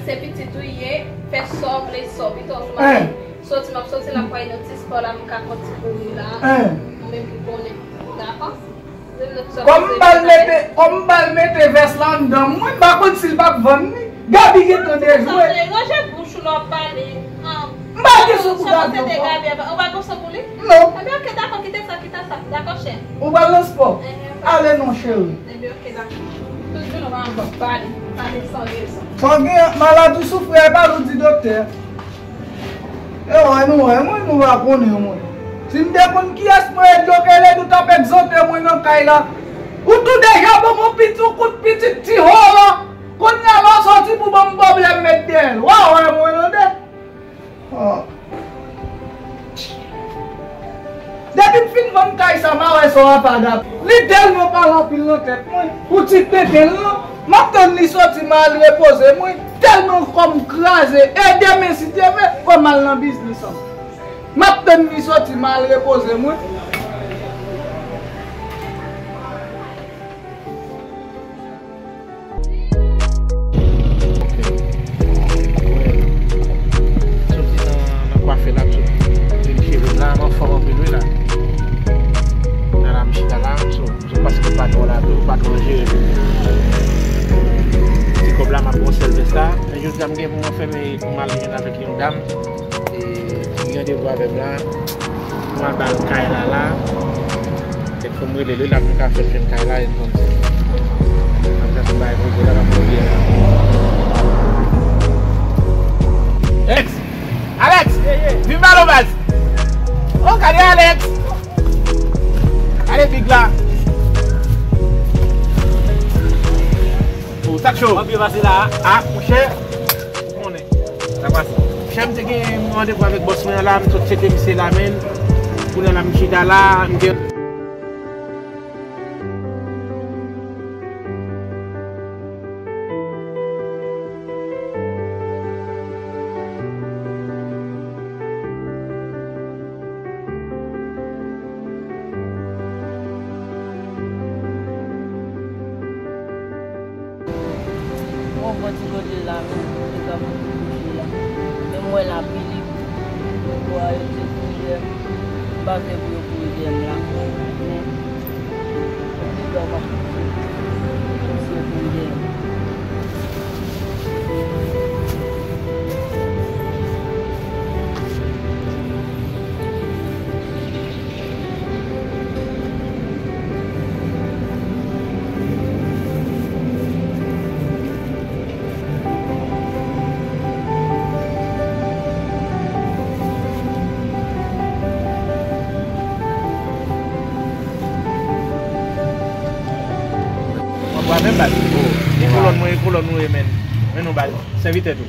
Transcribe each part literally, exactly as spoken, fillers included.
Se pitit ou ye, fè sa w vle, sa w pito w sou maten. Soti, m ap soti, n ap pale nou ti spò la, m ka fè yon ti kouri la. Mwen menm ki konnen. Dakò? Kòm m ba l mete, kòm m ba l mete vès la anndan mwen, m pa konn si l p ap vann li. Gaby gentan dejwe. Ranje bouch ou lè w ap pale. M pa gen sou pou Gaby ankò. Ou pa gen sou pou li? Non. Ebyen, oke, dakò, kite sa, kite sa. Dakò, chè. Ou pral nan spò? Ale non, cheri. Ebyen, oke, dakò. Tout jounen w ap pale, pale san rezon. Fò gen malad ou soufri, e pa nou di doktè. E wè nou wè mwen, nou pa konnen mwen. Si m te konn kiyès mwen ye, Djokele nou t ap egzante mwen nan kay la. Ou tou deja ban m yon pitit, yon kout pitit ti holo. Kounye a la w soti pou ban m pwoblèm met dèyè l. W a wè mwen tande. Depi m fin vann kay sa, m a wè sa w ap adapte. Li tèlman pale anpil nan tèt mwen. Pou ti tenten l lan, m ap tann li soti, m al repoze mwen. Tèlman kò m kraze. E demen, si Dye vle, fò m al nan biznis an. M ap tann li soti, m al repoze mwen. Ok. Soti nan, nan kwafe la, m sot plen cheve m la, m anfòm anpil wi la. La, la, m chita la, m sot, m sot paske patwon la tou, patwon an jere m. Ti kòb la, m ap pran sèl vès la. Men jodi a, m gen pou m anfèmen, pou m al jwenn avèk yon dam. E, ki gen randevou avè m la. M al ba l kay la la. Kèk fwa m rele l, l ap vin ka fè l jwenn kay la, e m konn se. N ap fè bay poze la, n ap poze la. Alex! Alex! Vin ba nou baz! Oh, gade Alex! Gade big la! Oh, sa k cho! Mwen byen pase la. Ah, monchè! Ou konnen. Sa pase. Chè, m te gen yon randevou avèk bòs mwen an la, m sot tcheke misye la, men kounye a la, m chita la, m gen Mwen pran ti kote la, men mwen te ka mwen te kote la. Men mwen la, Pilip, yo kouri dèyè m. M pa vle pou yo kouri dèyè m la. Men, m te ka mwen kouri dèyè m. Mwen bwè menm baz. E kolòn mwen, e kolòn ou ye menm. Men nou baz. Sèvitè tou.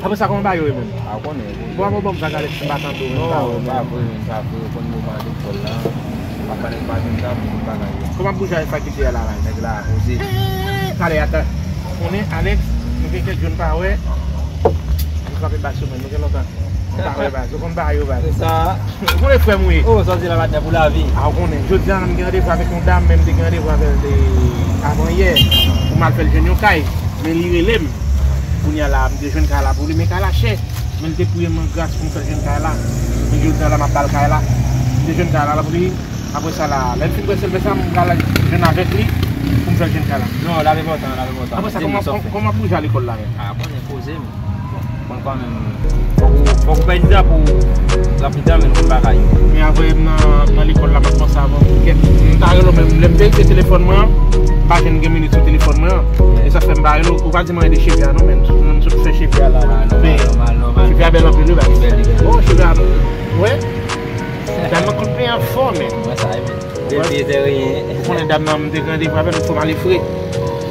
Apre sa, kòman bagay yo ye menm? A, ou konnen. Bon, bon, bon, m pa gade si m pa tande w, menm pa wè w, menm. Non, pa vre, menm pa vre, ou konn moman lekòl la. Papa nèg pa vin tann, m bagay yo. Kòman ap bouje avèk fakilte a la, la? Nèg la poze. Talè a, ta-, konnen, Alex, nou gen kèk jou n pa wè. Nou frape bas yo, menm, nou gen lontan. M pa wè baz, ou konn bagay yo baz. Se sa. Ou konnen frè m ou ye. Oh, sa w di la maten pou lavi. A, ou konnen. Jodi a, m gen randevou avèk yon dam, men m te gen randevou avè l de avan yè. Pou m al fè l jwenn yon kay. Men li rele m. Kounye a la, m te jwenn kay la pou li, men kay la chè. Men l te priye m an gras pou m fè l jwenn kay la. Men jodi a la, m ap ba l kay la. M te jwenn kay la, la pou li. Apre sa la, lè m fin pran sèl vès la, m pral jwenn avèk li. Pou m fè l jwenn kay la. Non, l ap enpòtan, l ap enpòtan. Apre sa, kòman, kòman w ap bouje lekòl la menm? A, konnen poze m. Bon, kanmenm, fòk ou, fòk ou pèdi tan pou w pran tan, men nou konn bagay yo. Men apre, m nan, nan lekòl la, m ap panse avan. Kèt, m ta rele w, men lè m verifye telefòn mwen an, m pa jwenn gen minit sou telefòn mwen an. E sa fè m pa rele w, ou pa di m anyen de cheve a non, men m sot fè cheve a la. Cheve a bèl anpil wi, baz. Bon, cheve a, wi. Dam nan konn penyen an fò, men. Mwen sa, wi. Depi de rien. Ou konnen dam nan, m te gen randevou avè l, fò m ale fre.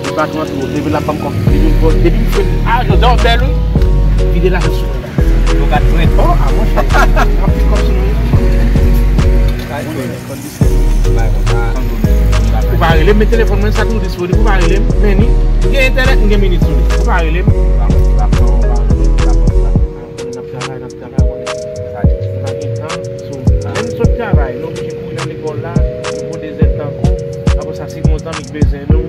Li pa t rantre, depi l ap ban m kòb, depi m, depi m fre, a, Jozè, w bèl, wi. Vide lajan sou mwen la. Yo kat prè. Oh, a, monchè. Anpil kòb sou mwen. Ou pa rele m, men telefòn mwen sa toujou disponib. Ou pa rele m, men ni gen entènèt, m gen minit sou li. Ou pa rele m. N ap travay, n ap travay, konnen. Sa gen tan. So, lè nou sot travay, nou oblije kouri nan lekòl la, nou pran de zèdtan kou. Apre sa, si gon zanmi k bezwen nou,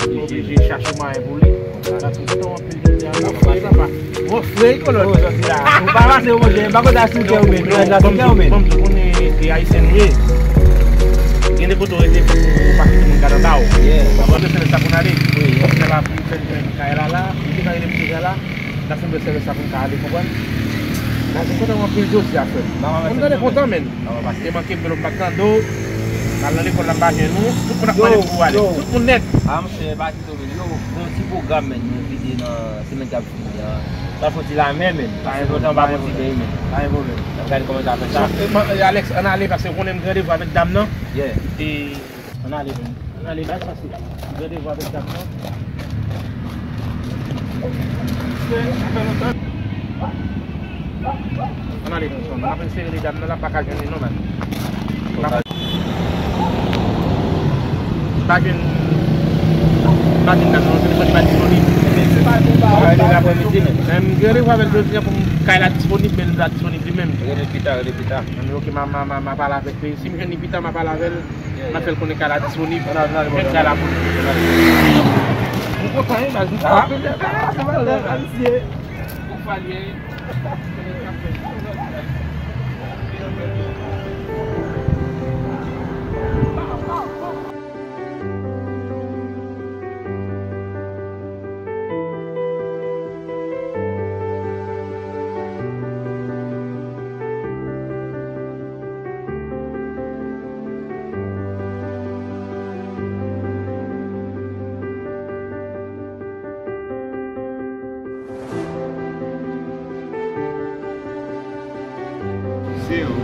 nou oblije chache mwayen pou li. Paske nou anpil jodi a, nou frè, papa. Bon, frè, kolòn. Ou pa pase, monchè, m pa konn sa sou kè ou menm, sa sou kè ou menm. Bon, m konnen se ayisyen nou ye. Gen de kote w rete, ou pa kite moun gade anba w. Ou konn se sa konn ale. Sa la pou fè l jwenn kay la la, li te ka rele m deja la. N ap fin bèl sèvis la pou n ka ale, konprann? Gade, kontan anpil jodi a, frè m. Mwen tande kontan, menn. Te manke m, m pa t tande w. M al nan lekòl la, m pa jwenn ou. Tout moun ap mande pou ou ale. Tout moun nèt. A, monchè, pa kite w, menn. Yo, gen yon ti pwogram, menn, nou envite nan semèn k ap vini an. Sa fò ti la, menn, menn. Pa gen pwoblèm, pa gen pwoblèm. Pa gen pwoblèm. N ap gade kòman n ka fè sa. E, Alex, ann ale, paske ou konnen m gen randevou avèk dam nan. Yeah. E, Ann ale, menn. Ann ale, bay pase. Randevou avèk dam nan. Ann ale, menn, son. N ap eseye rele dam nan, la pa ka jwenn li, non, man. Pa jwenn, pa jwenn dam nan, telefòn li pa disponib. Rele aprèmidi, menn. Menn, m gen randevou avè l jodi a pou m kay la disponib, men l pa disponib li menm. Rele pita, rele pita. Menn, ok, m a, m a, m a, m a pale avèk li. Si m jwenn li pita, m a pale avè l. M ap fè l konnen kay la disponib. Jwenn kay la pou li. Mwen kontan, wi, baz. Mwen kontan. Misye. Ou falye. Se ou,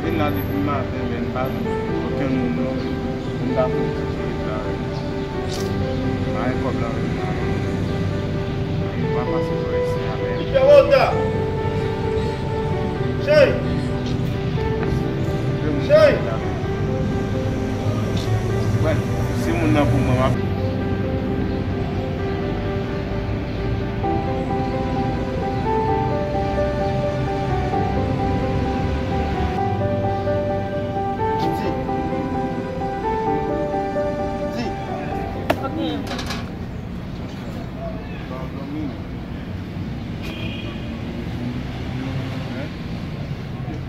vin la depi maten, men m pa jwenn okenn moun non. Moun ka fè ti travay. Pa gen kòb la menm la non. Mwen pa pase bò isi a menm. Michel Wota! Chey! Chey! Mwen, si moun nan pou mwen, m ap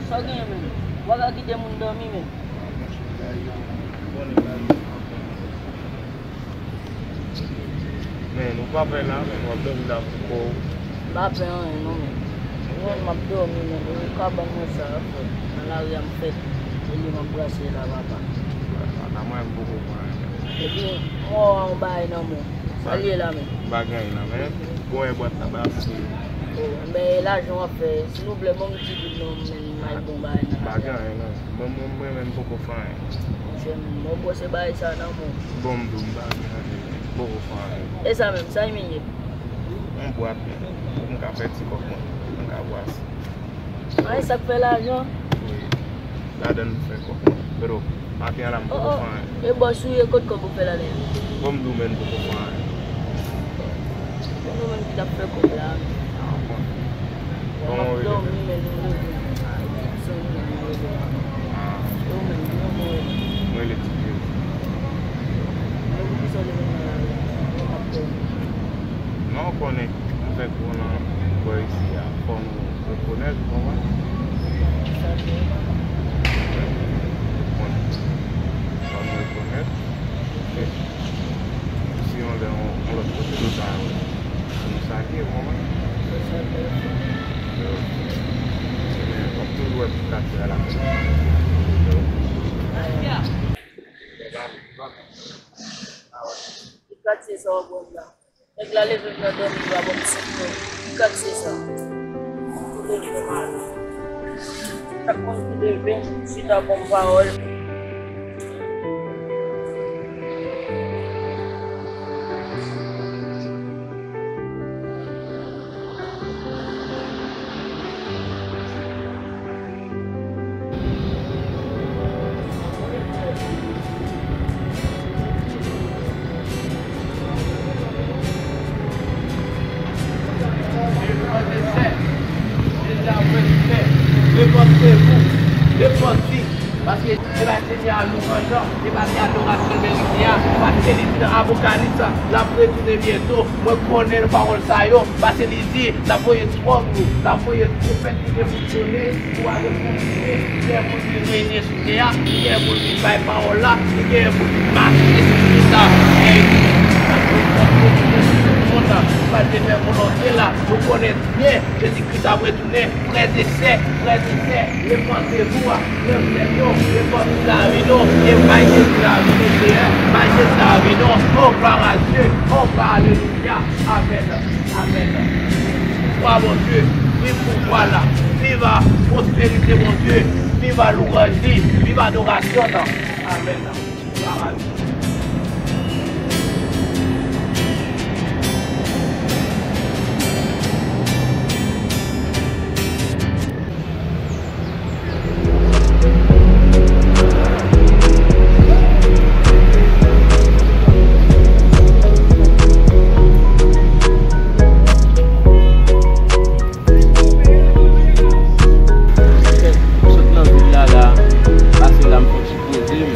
Sa w genyen menm? W a ka kite moun dòmi menm. Men, nou pa fè la, men w ap dòmi la pou kò w. M pa fè anyen non, men. Mwen, m ap dòmi, men. E kabann mwen sa, frè. Nan lari a m fèt. E li m ap brase la, papa. Ata mwen, m poko fè anyen. Epi, m wè w a yon bagay nan men w. Sa l ye la, men? M pa gen anyen nan men. Gon yon bwat la, ba, se. Oh, men, e lajan w ap fè. Silvouplè, ban m ti goud non, men, m al bon bagay nan lari a. M pa gen anyen, non. Mwen, mwen, mwen menm, m poko fè anyen. Monchè, m, mwen, m bwose bagay sa nan men w. Bon, m di w, m pa gen anyen, m poko fè anyen. E sa menm, sa li menm ye? Yon bwat, men. Pou m ka fè ti kòb mwen, pou m ka bwase. Anyen sa k fè lajan? Wi. Ladan m fè kòb mwen. Bro, maten an la, m poko fè anyen. E bòs ou ye, kot kòb ou fè la la? Bon, m di w, men, m poko fè anyen. Bon, nou menm ki t ap fè kòb la. Ah, bon. Kòman w rele? Dòmi, men nou leve. Ah, Dikson, men nou leve. Ah. E ou menm, ki non w rele? Mwen rele Ti Jezi. E poukisa w leve nan lari a? Ou ap dòmi? Non, w konnen, m fèk pran nan bò isi a. Fò nou rekonèt, ou konprann? Sa vle? Ou konnen. Fò nou rekonèt. Ok. Yon, yon lòt kote nou ta wè. Nou salye w, manman. Yo, men, w ap toujou wè ti katye a la. Ki katye sa w ap wè m la? Nèg la leve m nan dòmi, li pa ban m senk dola. Ki katye sa? Tou leve m ale. Chak moun ki leve, m chita ban m pawòl. Repantez-vous, repentez. Paske se pa Senyè a louwanj lan, se pa li adorasyon l merite a, paske li di nan Apokalips, l ap retounen byento. Mwen konnen pawòl sa yo, paske li di, l ap voye twòn li, l ap voye twonpèt li te fonksyone, pou ale konfime, fè moun li reyne sou tè a, li gen moun li bay pawòl la, li gen moun li mache sou Kris la, e li ap retounen sou tout moun nan, pou al te fè volonte l la. Nou konnen byen, Jezi Kris ap retounen, frè e sè, frè e sè, repantez-vous, frè e sè yo, repantez lavi nou, e bay Jezi lavi nou, Seyè, bay Jezi lavi nou, oh, gloire à Dieu, oh, gloire, alelouya, amèn, amèn. Viv pouvwa Bondye, viv pouvwa la, viv a pwosperite Bondye, viv a louwanj li, viv adorasyon nan, amèn. Sot nan vil la, la, pase la, m fè Poze m.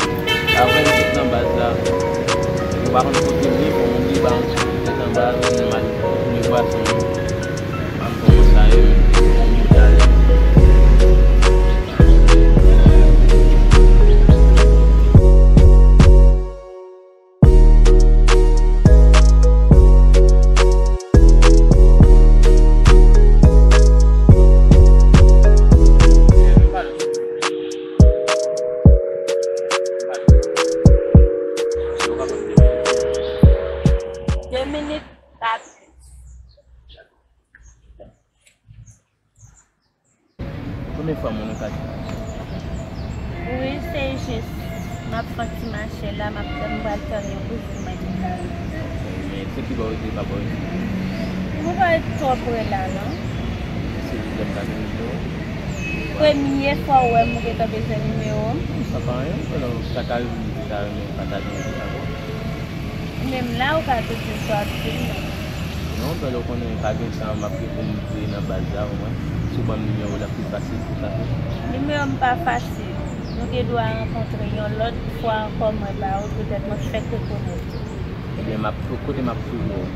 Apre m sot nan baz la, m pa konn kote m ye, bon, m oblije ba yon ti kout tèt anba, m al koule bwason. M ap kòmanse a ye, m talè. De minit, pa plis. Konbyen fwa moun ou ka di? Wi, se jis. M ap fè ti mache la, m ap, m pral tann yon kouzin mwen ki ka. Men se ki bò ou te pa bò ou? Mwen pa ret twò pre la, non. Se li lè m ka gen nimewo? Premye fwa ou wè m, ou gentan bezwen nimewo m? Sa pa anyen, alò, sa ka rive m ta renmen pataje yon ti avè w. Menm la, ou ka toujou sòti, non? Non, bèl, ou konnen pa gen tan m ap gen pou m rete nan baz la, ou wè. Si w ban m nimewo w, l ap pi fasil pou sa tou. Nimewo m pa fasil. Nou gen dwa rankontre yon lòt fwa ankò, mwen ba ou, poutèt mwen fèk rekonèt ou. Ebyen, m ap, kote m ap swiv ou?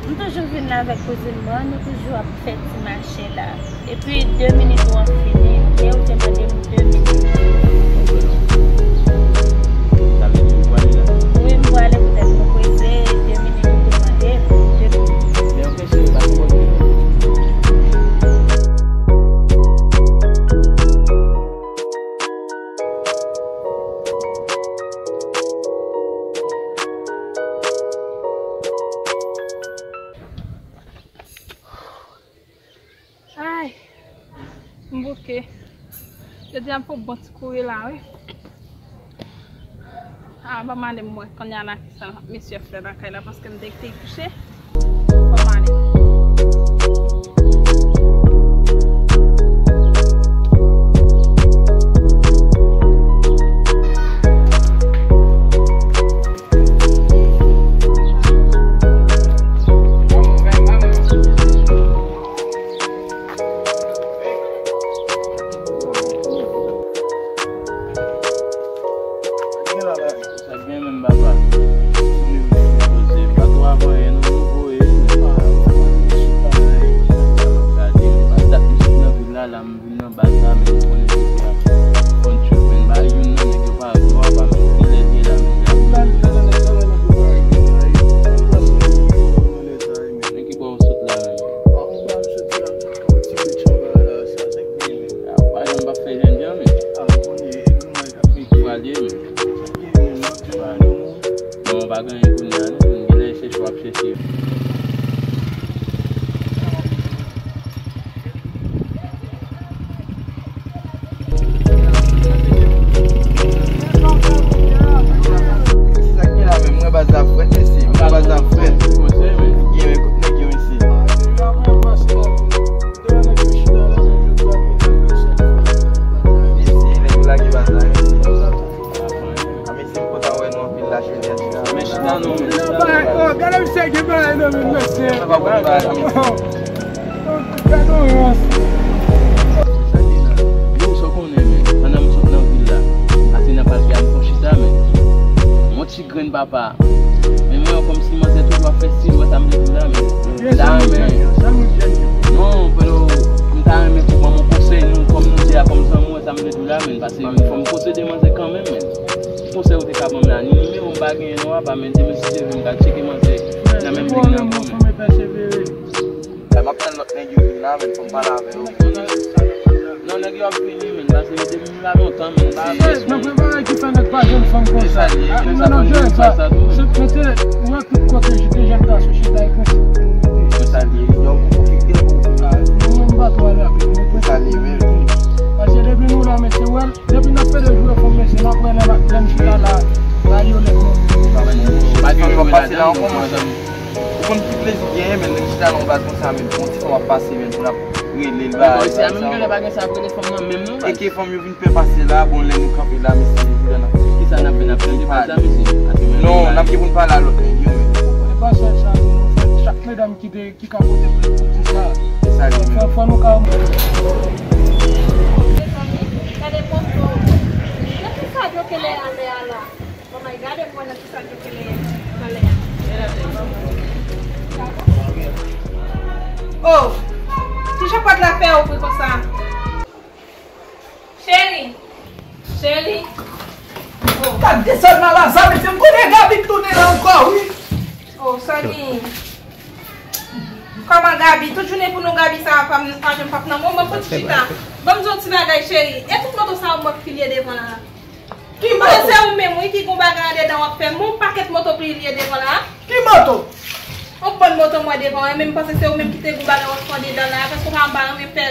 M toujou vin la avèk kouzin mwen, nou toujou ap fè ti mache la. Epi, de minit ou an fini, men ou te mande m de minit. Sa vle di ou prale la? Wi, m prale poutèt mwen prese, de minit ou te mande m, de minit. Men ok, cheri, pa twò de minit. Ay, m bouke. Jodi a m fè bon ti kouri la, wi. A, ban m ale m wè kounye a la kisa mesye ap fè lakay la, paske m te kite kouche. Ban m ale. Sa k gen menm, papa? Poze, pa twò ap anyen, non. Sa pa bon bagay. Yo, sa w konnen, men. Pandan m sot nan vil la, ase nan pati a, m fon chita, men. Yon ti grenn papa. Men mwen, kòmsi manzè toujou ap fè stil, wè sa m vle di w la, men. M ta renmen. Non, Pedro, m ta renmen pou ban m yon konsèy, nou, kòm nou di a, kòm zanmi, wè sa m vle di w la, men. Paske fò m posede manzè kanmenm, men. Ki konsèy ou te ka ban m la? Ni nimewo m pa genyen non, apa, men demen si Dye vle, m ka tcheke manzè nan menm lig nan ankò, men. Fò m persevere. Ay, m ap tann lòt nèg yo vin la, men, fò m pale avè yo, men. Non, nèg yo ap vini, men, paske depi m la lontan, men, m pa... Nan prepare ki fè nèg pa jwenn fanm konsa. Sa li ye, men sa pa jwenn sa tou, men. Se mete, ou wè tout kote de jèn gason chita e prensip pou nou mete. Sa li ye, yo pou pwofite pou... Mwen, m pa twa la, men. Sa li ye, men. Paske depi nou la, men, se wè, depi n ap pede jwe fanm, men, se n ap wè lè n ap, lè n chita la, la, yo lè fanm. Pa di yo pase la ankò, mwen. Ou konn ki plezi genyen, men, lè n chita nan yon baz konsa, men, yon ti fanm ap pase, men, pou n ap rele l, bagay sa. Isi a menm, gen lè pa gen sa ap rele fanm nan menm, non, baz. E ke fanm yo vin pè pase la, bon, lè nou kanpe la, mesye, jounen nan. Kisa n ap fè, n ap chanje baz la, mesye? Paske mwen... Non, n ap gen pou n pale a lòt nèg yo, men. Se pa sèl sa, non, fè chak medam ki te, ki ka pote plent pou di sa. Se sa li menm. Fò, fò nou ka... Mezanmi, gade pòs yo. Nan kisa Djokele ale a la? Bon, gade pou wè nan kisa Djokele ale a. Oh, kijan pòt la fè ouvri konsa? Cheri, cheri. Oh. Gad de sèlman la, sa, mesye, m konnen Gaby tounen la ankò, wi. Oh, Sony. Kòman Gaby? Tout jounen pou nou Gaby sa, pa m, pa janm p ap nan moman pou ti chita. Ban m di w ti bagay, cheri. E tout moto sa yo m wè k pilye devan la. Ki moto? Mwen, se ou menm, wi, ki gon bagay andedan w ap fè. Men yon pakèt moto pilye devan la. Ki moto? Yon bann moto m wè devan w, e men m panse se ou menm ki te gon bagay w ap fè andedan la, paske w pa, m pa renmen fè,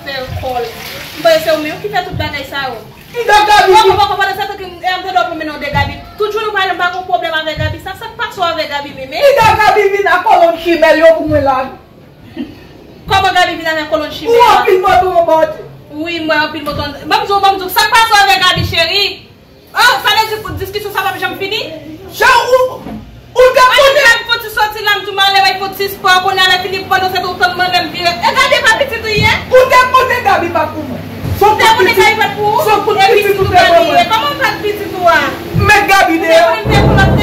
fè kòl. M panse se ou menm ki fè tout bagay sa yo. Kida Gaby vin? Poko, poko, pandan se tan ke m, e, m tande w ap mennen w de Gaby. Tout jounen w pa janm pa gon pwoblèm avèk Gaby sa. Sa k pase w avèk Gaby menm, e? Kida Gaby vin ak kolonn chimè l yo pou mwen la? Kòman Gaby vin avèk kolonn chimè la? Ou anpil moto anba w. Wi, m wè anpil moto. Ban m di w, ban m di w, sa k pase w avèk Gaby, cheri? Oh, sa vle di pou diskisyon sa p ap janm fini? Jan ou, ou te... Ann, konnen. Lè m fouti soti la, m di w m ale wè fouti spò, kounye a lè fini pou pandan se tou tann mwen menm vire. E gade pa pitit ou ye? Ou te konnen Gaby pa pou mwen. Ou te konnen Gaby pa pou ou? Se pou pitit ou te pran mwen. Kòman w pa t pitit ou a? M met Gaby deyò. Ou te konnen m te pou lòt